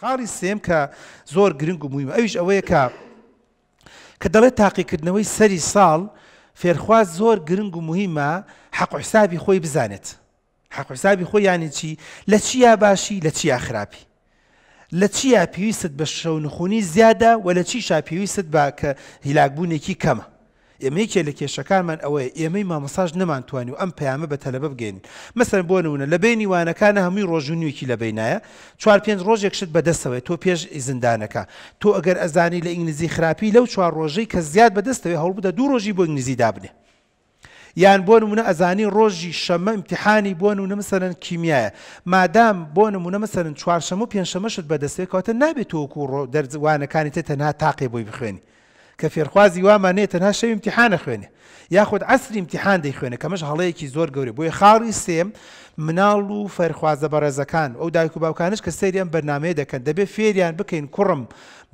خاڵی سێیەم کە زۆر گرنگ و مویمە ئەویش ئەوەیە کە کە دەڵێت تاقیکردنەوەی سەری ساڵ فێرخواز زۆر گرنگ و موهیمە حەق و حسابی خۆی بزانێت. حەق و حسابی خۆی یانی چی؟ لە چیا باشی لە چیا خراپی؟ لە چیا پێویستت بە شەونخونی زیادە و لە چیشا پێویستت بە کە هیلاکبوونێکی کەمە؟ ئێمە یەکێ لە کێشەکانمان ئەوەیە ئێمەی مامۆستاش نەمانتوانیوە ئەم پەیامە بە تەلەبە بگەیەنین. مەسەلەن بۆ نموونە لە بەینی وانەکانا هەمووی ڕۆژ و نیوێکی لە بەینایە، چوار پێنج ڕۆژێک شت بەدەستەوەیە تۆ پێش ئیزندانەکە. تۆ ئەگەر ئەزانی لە ئینگلیزی خراپی لەو چوار ڕۆژەی کە زیاد بەدەستەوەیە هەوڵبدە دوو ڕۆژی بۆ ئینگلیزی دابنێ. یان بۆ نمونە ئەزانی ڕۆژی شەممە ئیمتیحانی بۆ نمونە مەسەلەن کیمیایە مادام بۆ نمونە مەسەلەن چوارشەمە و پێنجشەمەشت بەدەستێ کەواتە نابێت تۆ وەکو ڕۆ دەرز وانەکانی تر تەنها تاقێ بۆی بخوێنی کە فێرخوازی وامان نەیە تەنها شەوی ئیمتیحان ئەخوێنێ یاخود عەسری ئیمتیحان دەیخوێنێ کەمەش هەڵەیەکی زۆر گەورەیە بۆیە خاڵی سێم مناڵ و فێرخوازە بەڕێزەکان ئەو دایک و باوکانەش کە سەیری ئەم بەرنامەیە دەکەن دەبێ فێریان بکەین کوڕم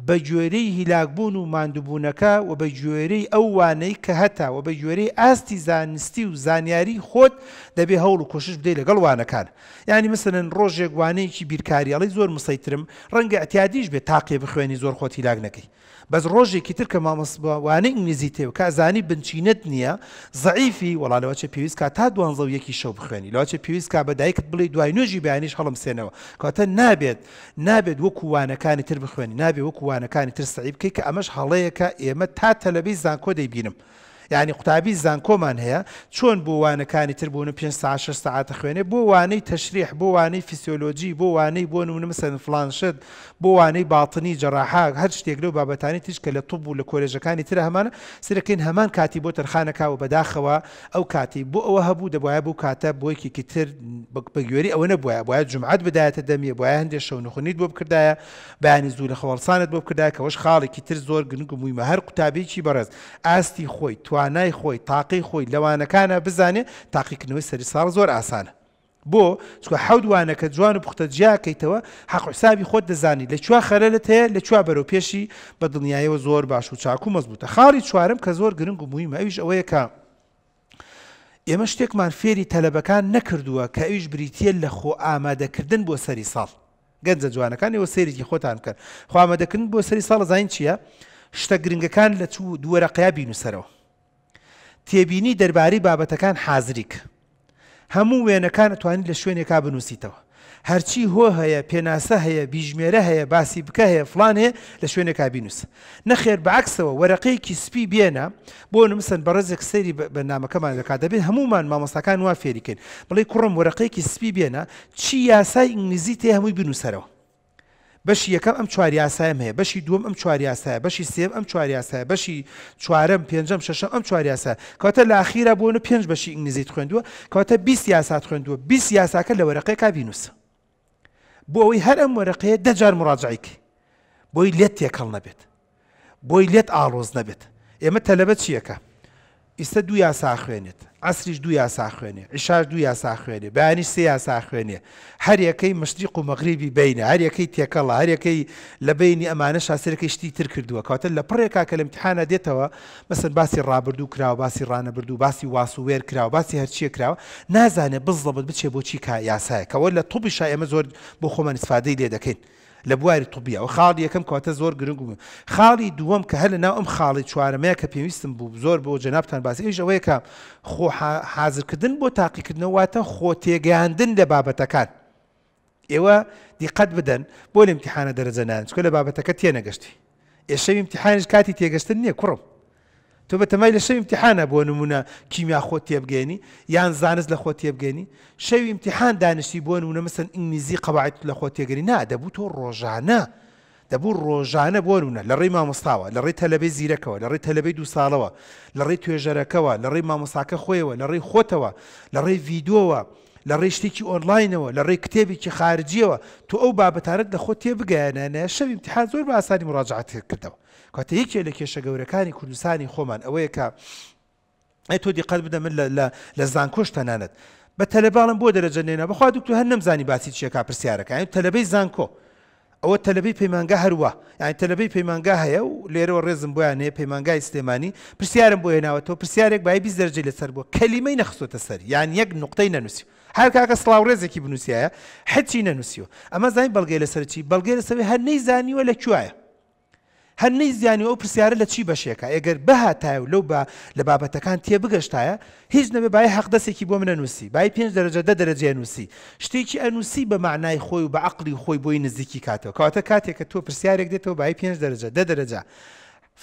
بە گوێرەی هیلاکبوون و ماندووبوونەکە و بە گوێرەی ئەو وانەی کە هەتە و بە گوێرەی ئاستی زانستی و زانیاری خۆت دەبێ هەوڵ و کۆشش بدەی لەگەڵ وانەکان. یانی مەسەلەن ڕۆژێک وانەیەکی بیرکاری ئەڵێی زۆر مسەیترم، ڕەنگە ئیعتیادیش بێ تاقێ بخوێنی زۆر خۆت هیلاک نەکەی. بەس ڕۆژێکی تر کە مامۆستا وانەی ئینگلیزی تێ کە ئەزانی بنچینەت نییە زەعیفی وەڵا لەوەچێ پێویست کا تا دوانزە و یەکی شەو بخوێنی لەوەچێ پێویست کا بە دایکت بڵێی دوای نوێژی بەیانیش هەڵمسێنەوە کەواتە نابێت نابێت وەکو وانەکانی تر بخوێنی نابێت وەکو وانەکانی تر سەعی بکەی کە ئەمەش هەڵەیەکە ئێمە تا تەلەبەی زانکۆ دەیبینم یانی قوتابی زانکۆمان هەیە چۆن بۆ وانەکانی تر بۆ نمونە پێنج سەعات شەش سەعات ئەخوێنێ بۆ وانەی تەشریح بۆ وانەی فیسیۆلۆجی بۆ وانەی بۆ نمونە مەسەلەن فڵان شت بۆ وانەی باتنی جەراحە هەر شتێک لەو بابەتانەی تریش کە لە طب و لە کۆلێژەکانی ترا هەمانە سەیرەکەین هەمان کاتی بۆ تەرخانەکا و بەداخەوە ئەو کاتەی بۆ ئەوە هەبوو دەبوایە بەو کاتە بۆ یەکێکی تر بە گوێرەی ئەوە نەبوایە ئەبوایە جومعەت بدایەتە دەمی ئەبوایە هەندێ شەونخونیت بۆ بکردایە بەیانی زوو لە خەوهەڵسانت بۆ بکردایە کە ئەوەش خاڵێکی تر زۆر گرنگ و مویمە هەر قوتابیەکی بەڕێز ئاستی خۆی توانای خۆی تاقەی خۆی لە وانەکانا بزانێ تاقیکردنەوەی سەری ساڵ زۆر ئاسانە بۆ؟ چونکە حەوت وانەکە جوان و پوختە جیا کەیتەوە حەق و حسابی خۆت دەزانی لە کوێ خەلەلت هەیە لە کوێ بەرەو پێشی بە دڵنیایەوە زۆر باش و چاک و مەزبوتە خاڵی چوارەم کە زۆر گرنگ و مویمە ئەویش ئەوەیە کە ئێمە شتێکمان فێری تەلەبەکان نەکردووە کە ئەویش بریتییە لە خۆ ئامادەکردن بۆ سەری ساڵ. گەنجە جوانەکان ئێوە سەیرێکی خۆتان بکەن. خۆ ئامادەکردن بۆ سەری ساڵ ئەزانین چییە؟ شتە گرنگەکان لە چوو دوو وەرەقەیا بینووسەرەوە. تێبینی دەربارەی بابەتەکان حازری کە. هەموو وێنەکان ئەتوانی لە شوێنێکا بنووسیتەوە. هەرچی هۆ هەیە، پێناسە هەیە، بیژمێرە هەیە، باسی بکە هەیە، فڵان هەیە، لە شوێنێکا بینووسە. نەخێر بە عەکسەوە وەرەقەیەکی سپی بێنە، بۆ نموسەن بەڕێزێک سەیری بەرنامەکەمان دەکات، دەبێت هەموومان مامۆستاکان وا فێری کەین، بڵێی کوڕم وەرەقەیەکی سپی بێنە، چی یاسای ئینگلیزیت هەیە هەمووی بنووسەرەوە. بەشی یەکەم ئەم چوار یاسایەم هەیە، بەشی دووەم ئەم چوار یاسایە، بەشی سێیەم ئەم چوار یاسایە، بەشی چوارەم، پێنجەم، شەشەم ئەم چوار یاسایە. کەواتە لە ئاخیرا بۆ نمونە پێنج بەشی ئینگلیزیت خوێندووە، کەواتە 20 یاسات خوێندووە، 20 یاساکە لە وەرەقەیەکا بینووسە. بۆ ئەوەی هەر ئەم وەرەقەیە دە جار مڕاجعەی کەی. بۆی لێت تێکەڵ نەبێت. بۆی لێت ئاڵۆز نەبێت. ئێمە تەلەبە چیەکە؟ ئیستە دوو یاسا ئەخوێنێت، عەسریش دوو یاسا ئەخوێنێ، عیشاش دوو یاسا ئەخوێنێ، بەیانیش سێ یاسا ئەخوێنێ، هەر یەکەی مەشریق و مەغریبی بەینە، هەر یەکەی تێکەڵە، هەر یەکەی لە بەینی ئەمانەشا سەرەکەی شتی تر کردووە، کەواتە لە پڕێکا کە لە ئیمتیحانا دێتەوە مەسەن باسی ڕابردوو کراوە، باسی ڕانەبردوو، باسی was و were کراوە، باسی هەرچییەک کراوە، نازانێ بزەبت بچێ بۆ چی کا یاسایەک، ئەوە لە طوبیشا ئێمە زۆر بۆ خۆمان ئیسفادەی لێ دەکەین. لە بواری طبیە ئەوە خاڵی یەکەم کەواتە زۆر گرنگ و خاڵی دووەم کە هەر لە ناو ئەم خاڵی چوارەمەیە کە پێویستم بوو زۆر بۆ جەنابتان باسی ئەویش ئەوەیە کە خۆ حازرکردن بۆ تاقیکردنەوە واتە خۆ تێگەیاندن لە بابەتەکان ئێوە دیقەت بدەن بۆ لە امتحانە دەرەجە نان چکە لە بابەتەکە تێنەگەشتی ئێ شەوی امتحانیش کاتی تێگەشتن نییە کوڕم تۆ بەتەمای لە شەوی ئیمتیحانا بۆ نمونە کیمیا خۆت تێبگەیەنی یان زانست لە خۆت تێبگەینی شەوی ئیمتیحان دانیشتی بۆ نمونە مەسەن ئینگلیزی قەواعد لە خۆت تێگەنی نا دەبوو تۆ ڕۆژانە دەبوو ڕۆژانە بۆ نمونە لە ڕێی مامۆستاوە لە ڕێی تەلەبەی زیرەکەوە لە ڕێی تەلەبەی دوو ساڵەوە لە ڕێی توێژەرەکەوە لە ڕێی مامۆستاکە خۆیەوە لە ڕێی خۆتەوە لە ڕێی ڤیدۆوە لە ڕێی شتێکی ئۆنلاینەوە لە ڕێی کتێبێکی خارجیەوە تۆ ئەو بابەتانەت لە خۆت تێبگەیەنە شەوی ئیمتیحان زۆر بە ئاسانی مڕاجعەت کردەوە کەواتە یەکێ لە کێشە گەورەکانی کوردستانی خۆمان ئەوەیە کە ئەی تۆ دیقەت بدە من لە زانکۆش تەنانەت بە تەلەباڵم بۆ دەرەجە نێنا بەخوا دکتۆر هەر نەمزانی باسی چیەکە پرسیارەکە یانی تەلەبەی زانکۆ ئەوە تەلەبەی پەیمانگا هەروە یانی تەلەبەی پەیمانگا هەیە و لێرەوە ڕێزم بۆیان هەیە پەیمانگای سلێمانی پرسیارم بۆ هێناوەتەوە پرسیارێک بای 20 دەرەجەی لەسەر بووە کەلیمەی نەخستۆتە سەر یان یەک نقطەی نەنووسی. هەر کاکە سڵاو ڕێزێکی بنووسیایە حچی نەنووسیوە. ئەمە زانین بەڵگەی لەسەر چی؟ بەڵگەی لەسەر هەر نەیزانیوە لە کوایە. هەر نەیزیانی ئەو پرسیارە لە چی بەشێکە. ئەگەر بهاتایە و لەو با لە بابەتەکان تێبگەشتایە، هیچ نەبێ بای حەقدەسێکی بۆ من ئەنووسی، بای پێنج دەرەجە دە دەرەجەی ئەنووسی، شتێکی ئەنووسی بە مەعنای خۆی و بە عەقڵی خۆی بۆی نزیکی کاتەوە. کەواتە کاتێک کە تۆ پرسیارێک دێتەوە بای پێنج دەرەجە دە دەرەجە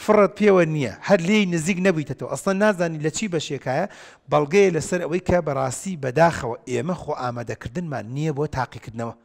فڕت پێوە نییە، هەر لێی نزیک نەبوویتەتەوە، ئەسڵەن نازانی لە چی بەشێکایە، بەڵگەیە لەسەر ئەوەی کە بەڕاستی بەداخەوە ئێمە خۆ ئامادەکردنمان نییە بۆ تاقیکردنەوە.